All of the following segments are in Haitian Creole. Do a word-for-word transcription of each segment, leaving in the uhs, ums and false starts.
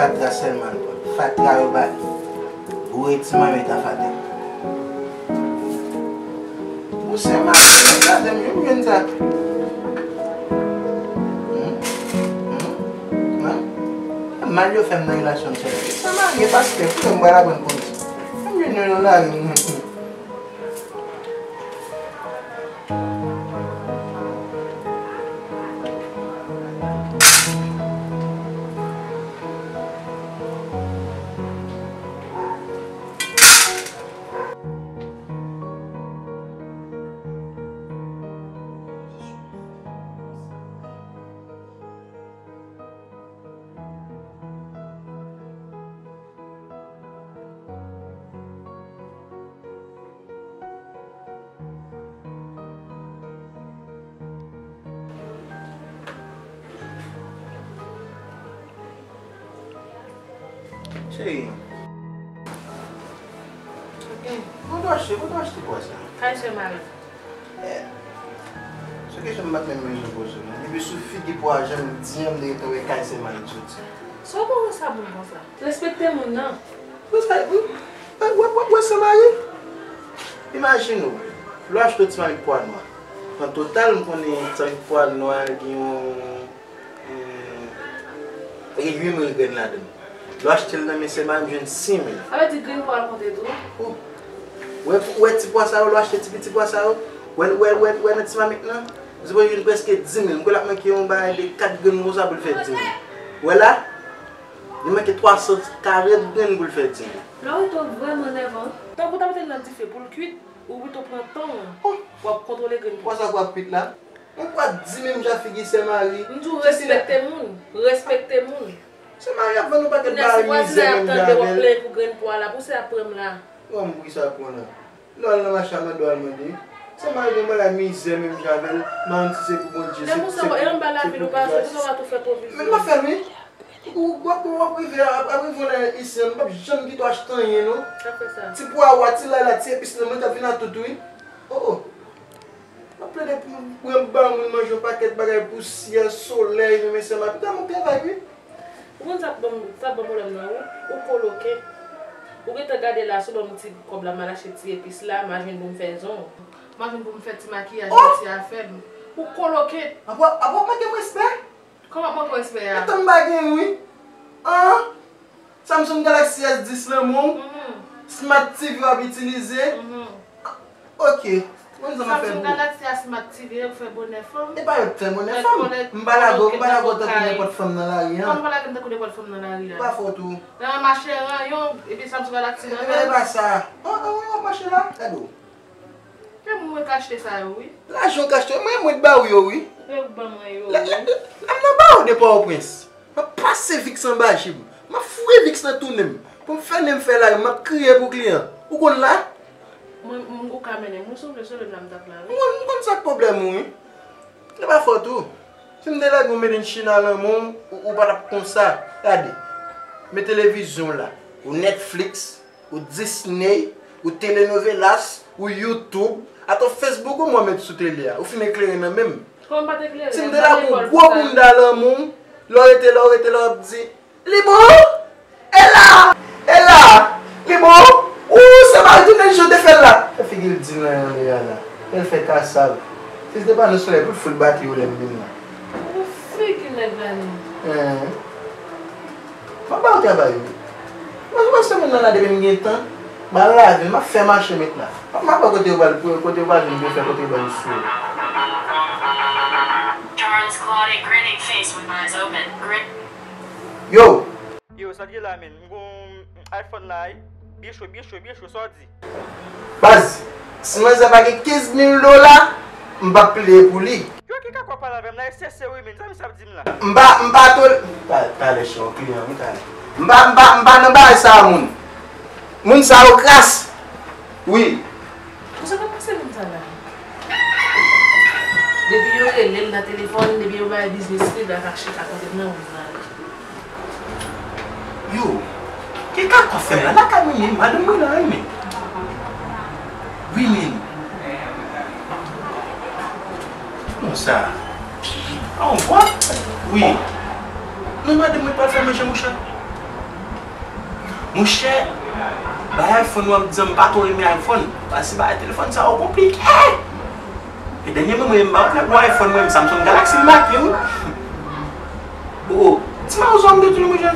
Fatra sèlman l pran. Fatra yo ba li. Boure ti manmit an fatra. Ou se mari, gade m, jwenn sa. Hmm? Hmm? Mal yo fè m nan relasyon m sèlman. Se mari, pastè, pou m pral aprann kondisyon. Menm jwenn yon lari, m. Cheri. Ok. Kote w achte, kote w achte pwa sa? Kay sè mari. Eh, se kesyon m pa t menm bezwen poze w, non. Depi sou figi pwa a, jan m di an, m te gentan wè kay sè mari soti. Sa w pran sa pou m konsa? Respekte moun nan. Wè sa, wè, wè, wè, wè sa mari? Imajine w, lè w achte yon ti mamit pwa nwa. An total, m konnen ti mamit pwa nwa gen yon, hmm, gen uit mil grenn ladan l. Lè w achte l nan men sè mari, m jwenn sis mil. Sa vle di grenn pwa l konte tou? Ou wè, wè ti pwa sa yo, lè w achte ti piti pwa sa yo, wè, wè, wè, wè nan ti mamit nan, m sipoze jwenn prèske dis mil. M kwè l ap manke yon bagay de kat grenn konsa pou l fè dis mil. Wè la? Li manke twa san karant grenn pou l fè dis mil. Lorito vrèman nèvan. Tankou w ta mete l nan dife pou l kuit, ou pito pran tan w, w ap kontwole grenn. Pwa sa k ap kuit la? Yon pwa dis mil m ja figi sè mari. M di w respekte moun. Respekte moun. Sè mari ap vann yon pakèt bagay mizè menm jan avè l. Pou se ap pran m la. Bon, poukisa ap pran w la? Lè w al nan mache a mande w al mande. Sè mari gen bagay mizè menm jan avè l. Manti se pou Bondye, se pou Kris. Men m ap fè l wi. Ou, w ap, w ap rive, ap, ap rive w la isi an, m p ap janm kite w achte anyen non. Ti pwa w a, ti lay la, ti epis lan, mwen t ap vin a tout wi. O, o. M ap plede pou m pran ba moun manje yon pakèt bagay, pousyè, solèy, men mesye m ap, m ap travay wi. Ou konn sa k ban m, sa k ban m pwoblèm nan, ou, ou koloke. Ou gentan gade la, si w ban m ti kòb la, m al achte ti epis la, m a jwenn pou m fè zong. M a jwenn pou m fè ti makiyaj, ti afè m. Ou koloke. Apa, apa w manke m respè? Kòman w ap montre w respè a? Etan m pa gen wi. An? Samsung Galaxy S dis lan men w? Smart T V w ap itilize? Ok. Konn sa m ap fè pou ou. Samsung Galaxy a Smart T V yo fè bonè fanm. E pa yo k fè bonè fanm. M pa lage w, m pa lage w tankou nenpòt fanm nan lari a. Kòman w pa lage m tankou nenpòt fanm nan lari a? E pa fòt ou. Nan mache ranyon, epi Samsung Galaxy nan men w. E pa sa. An, an, wi, w ap mache la. Gade w. Men mwen k achte sa yo wi. Lajan w k achte yo, mwen, mwen k ba w yo wi. Yo k ban mwen yo wi. La, la, la, la m nan bawo de Pòtoprens. M ap pase Vicks anba je m. M ap foure Vicks nan tou nen m. Pou m fè nen m fè lari, m ap kriye pou kliyan. Ou konn la? Mwen, m, ou ka mennen m wi, si w vle, se lè m la m t ap la wi. M konn, m konn sa k pwoblèm ou wi. Se pa fòt ou. Si m te lage yon Made in China nan men w, ou, ou pa t ap konsa. Gade. Men televizyon w la. Ou Netflix. Ou Disney, ou telenovelas, ou YouTube, atò Facebook ou mwen met sou tele a. Ou fin eklere nan men m. Kòman m pa t eklere? Si m te lage yon gwo bounda nan men w, lè w rete, lè w rete, lè w ap di, "Li bon? E la? E la? Li bon?" Ou se mari tounen jan w te fè l la. Fè figi l di l nan yon lè a la. Fè l fè kasav. Si se te pa nou solèy pou l fout bati yo lè m vin la. Figi nèg la menm. Hen. M ap ba w travay wi. Mwen, mwen se moun nan la depi m gen tan. M al lave, m ap fè mache met la. M ap wè kote yo pral, kote yo pral vin pou yo fè kote yo pral sou. Yo! Yo, sa l ye la menm? M gon iPhone la wi. Byen cho, byen cho, byen cho, sa w di? Baz, si manzè pa gen kenz mil dola, m p ap plede pou li. Yo, ki kaka w ap pale avè m la? E sèsè wi, men sa misye ap di m la. M pa, m pa tol-, ta-, talè chè yon kliyan wi, talè. M pa, m pa, m pa nan bagay sa a, moun. Moun sa yo kras. Wi. Pou sa k ap pase moun sa la? Depi yo rele l nan telefòn, depi yo bay biznis li, l ap chita kote m nan, moun sa. Yo, ki kaka w ap fè m la? Lakay mwen ye, madanm mwen la wi, men. Wi, men. Konsa. Oh, what? Wi. Non, madanm mwen pral fè manje moucha. Monchè, bay iPhone w ap di m pa twò renmen iPhone. Paske bay telefòn sa yo konplike. E dènyèman mwen, m pa wè yon iPhone mwen, Samsung Galaxy m make wi. Oh, oh. Ti mawozo m de tou monchè.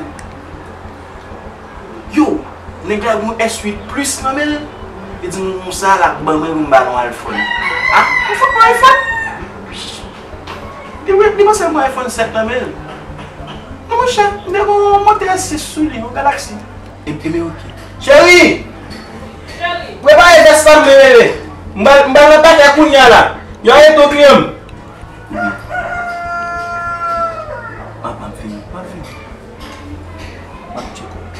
Yo, nèg la gon S uit Plus nan men l. Li di m konsa l ap ban mwen pou m ba l yon iPhone. Ah, yon fòk yon iPhone? Li, li panse l gon iPhone sèt nan men l. Non, monchè, m te gon motè S sis sou li, yon Galaxy. E, e, men oke. Cheri! Cheri! Prepare vès pa m, bebe. M ba, m ba nan pakè kounye a la. Yo arete yon kliyan m. M ap, m ap vini, m ap vini. M ap tcheke w.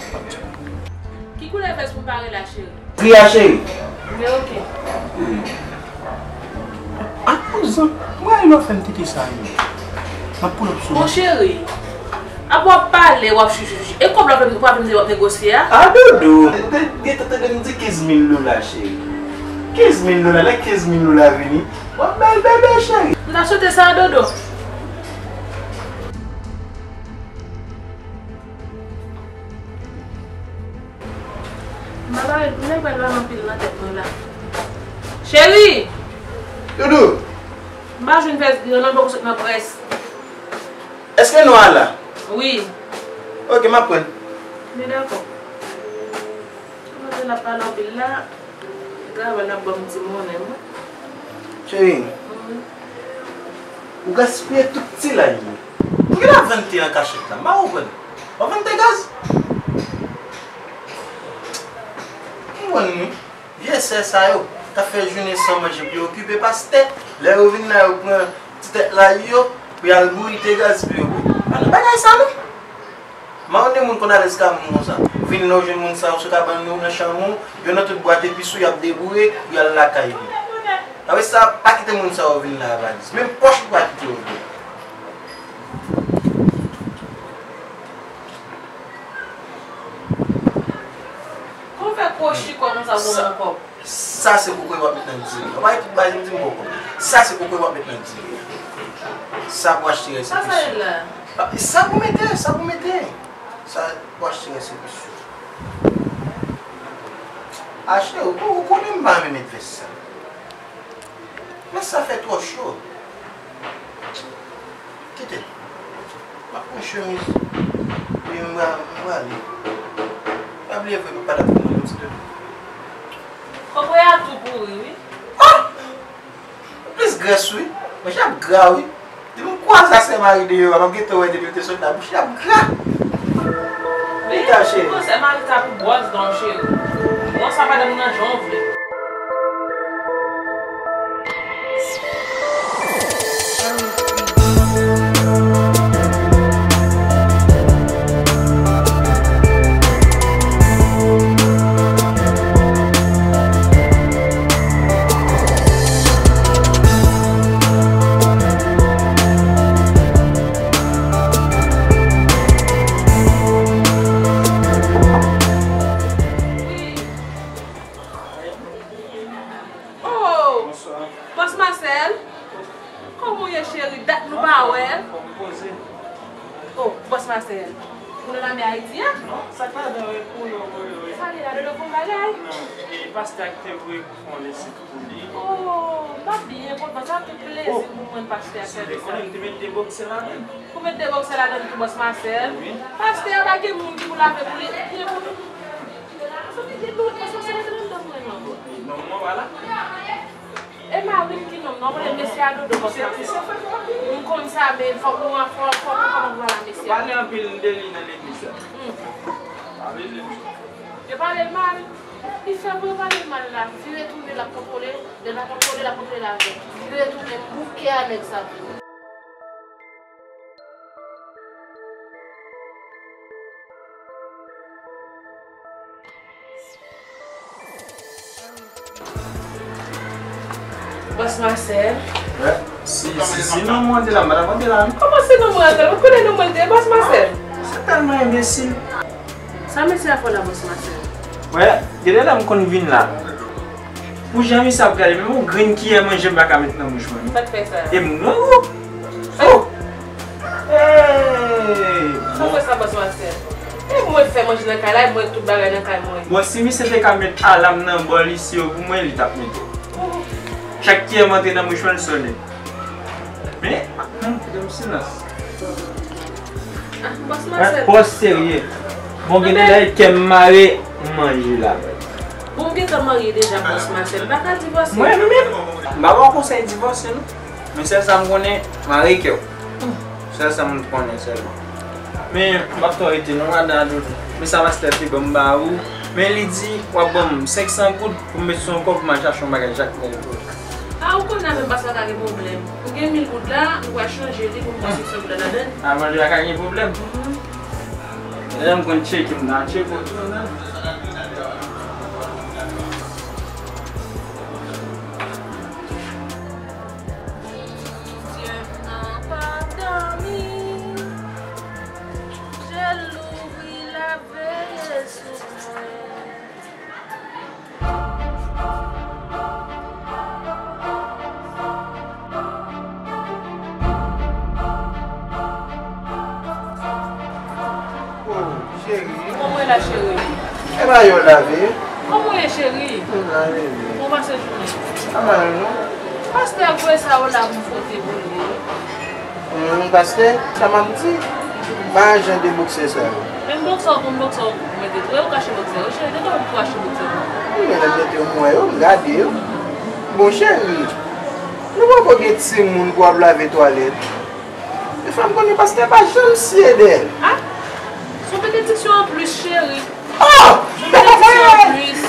M ap tcheke w. Ki koulè vès pou m pare la, cheri? Gri a, cheri. Men oke. Wi. A kouzan, mwen lè w fè m tete sa yo. M ap pull up sou ou. Mon cheri, ap w ap pale, w ap chouchouchou. E kòb la w ap vin, w ap vin negosye a? A Dodo, de, de, de, tande m di kenz mil dola, cheri. Kenz mil dola, lè kenz mil dola vini, w ap bèl bebe, cheri. M ta swete sa, Dodo. M pa pale pou nèg pral ba m anpil nan tèt mwen la. Cheri! Doudou! M pa jwenn vès gri an non, m poko sot nan près. Èske non a la? Wi. Oke, m ap pran. Men dakò. Ou pa t ap pale anpil la. Travay la ap ban m ti monnen, wi. Cheri, ou gaspiye tout ti lay yo. Ou genlè ap vann te an kachèt la, m pa konprann. W ap vann te gaz? M konprann wi. Vye sè sa yo, k ap fè jounen san manje pou yo okipe pastè. Lè yo vin la, yo pran ti tèt lay yo, pou y al bouyi te gaz pou yo bwè. Pa nan bagay sa non. Mawon de moun konn alèz ka moun konsa. Vin la w jwenn moun sa yo sou kabann ou, nan chanm ou, yo nan tout bwat epis ou, y ap deboure, y al lakay yo. Apre sa, pa kite moun sa yo vin la a valiz. Menm pòch ou pa kite yo vin. Kòman w fè kwochi kò konsa pou yon kòb? Sa se kokoye w ap met nan diri. Ou pa gen tout bagay, m di m poko. Sa se kokoye w ap met nan diri. Sa pou achte rès epis yo. Sa sa ye la? Sa pou mete, sa pou mete. Sa pou achte rès epis yo. Achte, ou, ou konnen m pa renmen met vès sa. Vès sa fè twò cho. Kite l. M ap pran chemiz. Epi m pra-, m prale. Pa bliye vre, m pa t ap fè mwen yon ti dodo. Kokoye a tou pouri, wi. Ah! Plis grès, wi. Manje ap gra, wi. Depi m kwaze a sè Mari deyò a, m ap gentan wè depi l te sot la, bouch li ap gra. Men, cheri, sè Mari ta pi bwaz dan w, cheri. Bon, sa pa dan m nan jan w vle. Oh! Bòs Masèl? Kòman w ye, cheri? Dat nou pa wè. Oh, Bòs Masèl. Ou nan lame Ayiti a? Non, sa k ladan yo, e pou yo voye yo. Sa li la, Dodo fè yon bagay? Non, e pastè a ki te voye pou fè yon lesit pou li. Oh, m ap byen kontan, sa ap fè plezi pou mwen, pastè a fè sa. Ou te konnen m te met de bòksè ladan l. Ou met de bòksè ladan l tou, Bòs Masèl? Wi. Pastè a pa gen moun ki pou lave pou li, byen pou li. Sa vle di, Bòs Masèl antre anndan pou mwen non. Non, mwen pa la. E mari m ki nonm nan, w konnen mesye a Dodo, Bòs Masèl. M konn sa, men fòk nou an fòm, fòk nou kòman pale a mesye a. Yo pale anpil de li nan legliz la. Hmm. Pa bezwen. Yo pale l mal. Li fè pou yo pale l mal la. Vire tounen, l ap kontwole. Lè l ap kontwole, l ap kontwole l avè. Vire tounen, m bouke a nèg sa tou. Bòs Masèl. Wè, si, si, si non mwen te la, m pa t ap antre la non. Kòman si non mwen antre? Ou konnen non mwen te, Bòs Masèl? Se tèlman enbesil. Sa mesye a fè w la, Bòs Masèl? Wè, gen de lè m konn vin la. Pou jan misye ap gade, menm yon grenn kiyè manje m pa ka met nan bouch mwen non. Sa k fè sa? E m grangou. Oh! Hey! Sa fè sa, Bòs Masèl? E m Mwen fè manje nan kay la, mwen tout bagay nan kay mwen. Bon, si misye te ka met alam nan bòl isi yo pou mwen, li t ap mete. Chak kiyè m antre nan bouch mwen, l sonnen. Men, hmm, kite m silans. Ah, bòs Masèl. Bòs serye. Bon, gen de lè kè m mare, m manje la. Bon, m gentan marye deja, bòs Masèl. M pa ka divòse. Mwen menm, m pa ba w konsèy divòse, non. Men sèl sa m konnen, mare kè w. Sèl sa m konnen sèlman. Men, m p ap fè w rete non, madan Doudou. Men sa pastè te ban m ba ou. Men li di, w ap ban m senk san goud pou m met sou yon kòb pou m al chache yon bagay Jakmèl pou ou. A, ou konnen avè m pastè pa ka gen pwoblèm. Ou gen mil goud la, nou pral chanje li pou m pran senk san goud la ladann. Avan li pa ka gen pwoblèm. Lè m konn tcheke, m nan tcheke w tou, non. Bondye m nan pa dòmi, je l louvri, l ap veye sou mwen. Oh, cheri. Kòman w ye la, cheri? E ba yo lave. Kòman w ye, cheri? M la, bebe. Bon, pase jounen. Pa mal, non. Pastè voye sa yo la pou m pote pou li. Hmm, pastè, sa m ap di? Pa jan de boksè sa yo. Menm boksè w, konn boksè w mete tou, e ou kache boksè yo, cheri, de tan ou kache boksè yo. Wi, men lè m mete yo, m wè yo, m gade yo. Bon, cheri, nou poko gen timoun pou ap lave twalèt. E fè m konnen pastè pa janm siye dèyè l. Ah! Se yon benediksyon anplis, cheri. Oh! Se yon benediksyon anplis.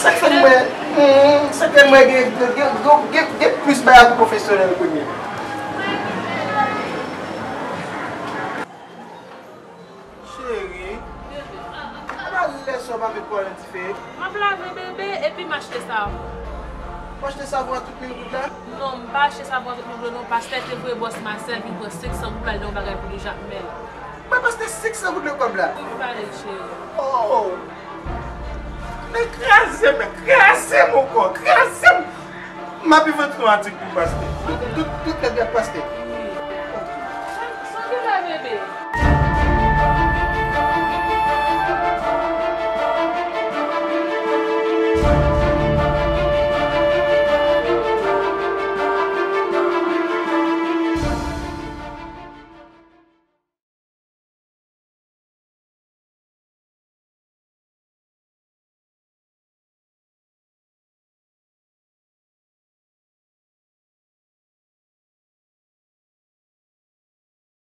Sa k fè m wè, hmm, sa k fè m wè gen, gen, gen, gen, gen plis bagay pou pwofesyonèl kounye a. Cheri, apa lè sa w pa met pwa nan dife? M ap lave bebe epi m achte savon. Ou achte savon a tout mil goud la? Non, m pa achte savon a tout mil goud la non, pastè te voye bòs Masèl vin pran senk san goud pou l al nan yon bagay pou li Jakmèl. Mwen pastè senk san goud nan kòb la. Wi, m pale l, cheri. Oh! Men kraze m, men kraze m ankò, kraze m! M ap invante yon atik pou pastè. Tout, tout, tout nèg y ap pastè.